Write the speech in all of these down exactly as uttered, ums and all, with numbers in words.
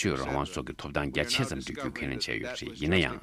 གཅོད་རང་དབང་སོགས་ཀྱི་ཐོབ་ཐང་རྒྱ་ཆེ་ཙམ་སྤྲད་རྒྱུ་ཁས་ལེན་བྱས་ཡོད་པ་རེད། ཡིན་ན་ཡང་།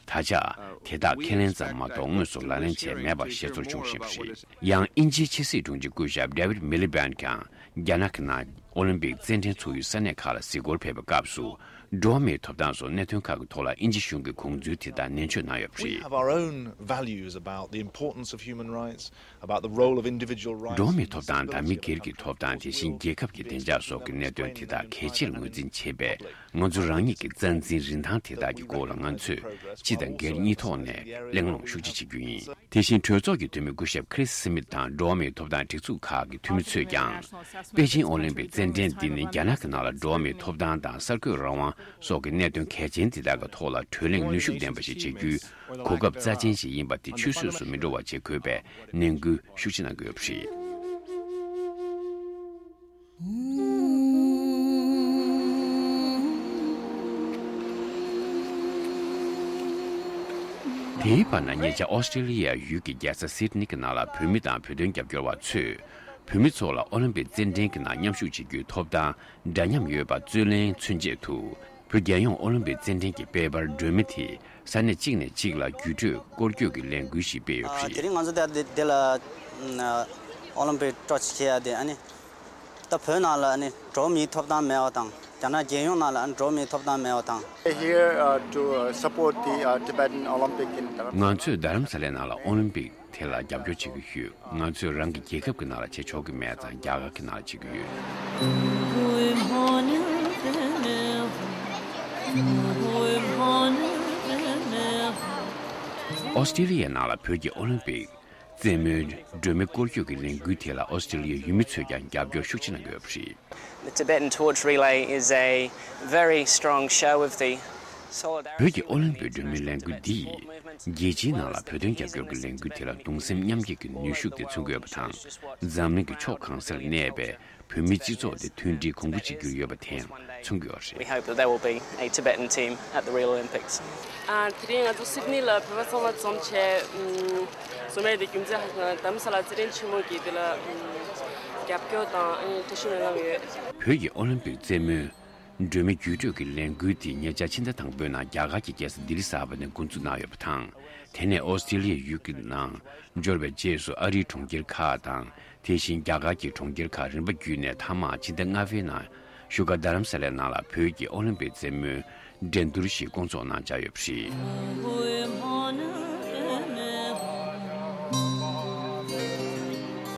ད་ཆ། དེ་དག་ཁས་ལེན་ཙམ་མ་གཏོགས་དངོས་སུ་ལག་ལེན་བྱས་མེད་པ་ཤེས་ཚོར་བྱུང་བཞིན་པ་རེད། ཡང་དབྱིན་ཇིའི་ཕྱི་སྲིད་དྲུང་ཆེ་སྐུ་ཞབས་David Miliband་ཀྱང་རྒྱ་ནག་གི་ནང་ཨོ་ལིམ་པིག་རྩེད་འགྲན་ཚོགས་ཡུལ་ས་གནས་ཁག་ལ་གཟིགས་སྐོར་ཕེབས་པའི་སྐབས་སུ། འགྲོ་བ་མིའི་ཐོབ་ཐང་སོགས་གནད་དོན་ཁག་གི་ཐོག་ལ་དབྱིན་ཇི་གཞུང་གི་དགོངས་ཚུལ་དེ་དག་ནན་བརྗོད་གནང་ཡོད་པ་རེད། We have our own values about the importance of human rights, about the role of individual rights. འགྲོ་བ་མིའི་ཐོབ་ཐང་དང་མི་སྒེར་གྱི་ཐོབ་ཐང་། དེ་བཞིན་རྒྱལ་ཁབ་ཀྱི་བདེ་འཇགས་སོགས་ཀྱི་གནད་དོན་དེ་དག་གལ་ཆེར་ངོས་འཛིན་བྱེད་པའི་ང་ཚོ་རང་ཉིད་ཀྱི་རྩ་འཛིན་རིན་ཐང་དེ་དག་གི་སྐོར་ལ་ང་ཚོས་སྤྱི་དང་སྒེར་གཉིས་ཐོག་ནས་གླེང་སློང་ཤུགས་ཆེ་བྱེད་རྒྱུ་ཡིན། དེ་བཞིན་གྲོས་ཚོགས་ཀྱི་འཐུས་མི་སྐུ་ཞབས་Chris Smith་དང་འགྲོ་བ་མིའི་ཐོབ་ཐང་སྒྲིག་འཛུགས་ཁག་གི་འཐུས་མི་ཚོས་ཀྱང་། པེ་ཅིན་ཨོ་ལིམ་པིག་རྩེད་འགྲན་འདི་ནི་རྒྱ་ནག་གི་ནང་ལ་འགྲོ་བ་མིའི་ཐོབ་ཐང་དང་གསར་འགོད་རང་དབང་སོགས་ཀྱི་གནད་དོན་གལ་ཆེན་འདི་དག་གི་ཐོག་ལ་གྲོས་གླེང་ནུས་ཤུགས་ལྡན་པ་ཞིག་བྱེད་རྒྱུའི་གོ་སྐབས་རྩ་ཆེན་ཞིག་ཡིན་པ་དེ་ཆུད་ཟོས་སུ་མི་འགྲོ་བ་བྱེད་དགོས་པའི་ནན་སྐུལ་ཤུགས་ཆེ་གནང་གི་ཡོད་པ་རེད། དེའི་བར་ན་ཉེ་ཆར་ཨོ་སི་ཀྲི་ལི་ཡ་ཡུལ་གྱི་རྒྱལ་ས་སིད་ནི་གི་ནང་ལ་བོད་མི་དང་བོད་དོན་རྒྱབ་སྐྱོར་བ་ཚོས་ བོད་མི་ཚོ་ལ་ཨོ་ལིམ་པིག་རྩེད་འགྲན་གྱི་ནང་མཉམ་ཞུགས་བྱེད་རྒྱུའི་ཐོབ་ཐང་འདྲ་མཉམ་ཡོད་པ་རྩོད་ལེན་མཚོན་ཆེད་དུ། བོད་རྒྱལ་ཡོངས་ཨོ་ལིམ་པིག་རྩེད་འགྲན་གྱི་དཔལ་འབར་སྒྲོལ་མ་དེ་ས་གནས་གཅིག་ནས་གཅིག་ལ་བརྒྱུད་སྤྲོད་སྐོར་སྐྱོད་ཀྱི་ལས་འགུལ་ཞིག་སྤེལ་ཡོད་པ་ཨ། དེ་རེད། རིང་ང་ཚོ་དེ་དེ་ལ་ཨ་ཨོ་ལིམ་པིག་སྤྲོ་ཆེ་ཡ་དེ་ཨ་ནི་ད་བོད་ནང་ལ་ཨ་ནི་འགྲོ་མིའི་ཐོབ་ཐང་མེད་པ་དང་། རྒྱ་ནག་རྒྱལ་ཡོངས་ནང་ལ་ཨ་ནི་འགྲོ་མིའི་ཐོབ་ཐང་མེད་པ་དང་། Here uh, to uh, support the uh, Tibetan Olympic in Dharamsala. ང་ཚོས་རྡ་རམ་ས་ལའི་ནང་ལ་ཨོ་ལིམ་པིག་དེ་ལ་རྒྱབ་སྐྱོར་བྱེད་ཀྱི་ཡོད། ང་ཚོས་རང་གི་རྒྱལ་ཁབ་ཀྱི་ནང་ལ་བྱེད་ཆོག་གི་མེད་ཙང་རྒྱ་གར་གྱི་ནང་ལ་བྱེད་ཀྱི་ཡོད། ཨོ་སི་ཀྲི་ལི་ཡའི་ནང་ལ་བོད་ཀྱི་ཨོ་ལིམ་པིག་རྩེད་མོའི་སྒྲོལ་མའི་སྐོར་སྐྱོད་ཀྱི་ལས་འགུལ་དེ་ལ་ཨོ་སི་ཀྲི་ལི་ཡའི་ཡུལ་མི་ཚོས་ཀྱང་རྒྱབ་སྐྱོར་ཤུགས་ཆེ་གནང་གི་ཡོད་པ་རེད། The Tibetan Torch Relay is a very strong show of the solidarity. བོད་ཀྱི་ཨོ་ལིམ་པིག་སྒྲོལ་མའི་ལས་འགུལ་འདི་ཡིས་རྒྱལ་སྤྱིའི་ནང་ལ་བོད་དོན་རྒྱབ་སྐྱོར་གྱི་ལས་འགུལ་དེ་ལ་གདུང་སེམས་མཉམ་སྐྱེད་ཀྱི་ནུས་ཤུགས་དེ་མཚོན་གྱི་ཡོད་པ་དང་། འཛམ་གླིང་གི་ཕྱོགས་གང་སར་གནས་པའི་བོད་མིའི་སྤྱི་ཚོགས་དེ་མཐུན་སྒྲིལ་གོང་བུ་གཅིག་གྱུར་ཡོད་པ་དེའང་མཚོན་གྱི་ཡོད་པ་We རེད། Hope that there will be a Tibetan team at the Rio Olympics. ཨ། དེ་རིང་ང་ཚོ་སིད་ནི་ལ་བོད་པ་ཚང་མ་འཛོམས་བྱས། ཨམ། འཛོམས་ཡས་དེ་རྒྱུ་མཚན་ཧ་ཅང་རྡ་རམ་ས་ལ་རྩེད་འགྲན་ཆེན་མོ་གི་དེ་ལ་ཨམ། རྒྱབ་སྐྱོར་དང་ཨ་ནི་བཀྲ་ཤིས་སྨོན་ལམ་ཡོད། བོད་ཀྱི་ཨོ་ལིམ་པིག་རྩེད་མོའི་སྒྲོལ་མའི་བརྒྱུད་སྤྲོད་ཀྱི་ལས་འགུལ་དེ་ཉེ་ཆར་ཕྱི་ཟླ་དང་པོའི་ནང་རྒྱ་གར་གྱི་རྒྱལ་ས་ལྡི་ལི་གསར་པ་ནས་འགོ་འཛུགས་གནང་ཡོད་པ་དང་། དེ་ནས་ཨོ་སི་ཀྲི་ལི་ཡའི་ཡུལ་གྱི་ནང་འབྱོར་བའི་རྗེས་སུ་ཨ་རིའི་གྲོང་ཁྱེར་ཁག་དང་། དེ་བཞིན་རྒྱ་གར་གྱི་གྲོང་ཁྱེར་ཁག་རིམ་པ་བརྒྱུད་ནས་མཐའ་མ་ཕྱི་ཟླ་ལྔ་པའི་ནང་བཞུགས་སྒར་རྡ་རམ་ས་ལའི་ནང་ལ་བོད་ཀྱི་ཨོ་ལིམ་པིག་རྩེད་མོའི་འགྲན་བསྡུར་ཞིག་བསྐོང་ཚོགས་གནང་འཆར་ཡོད་པ་རེད།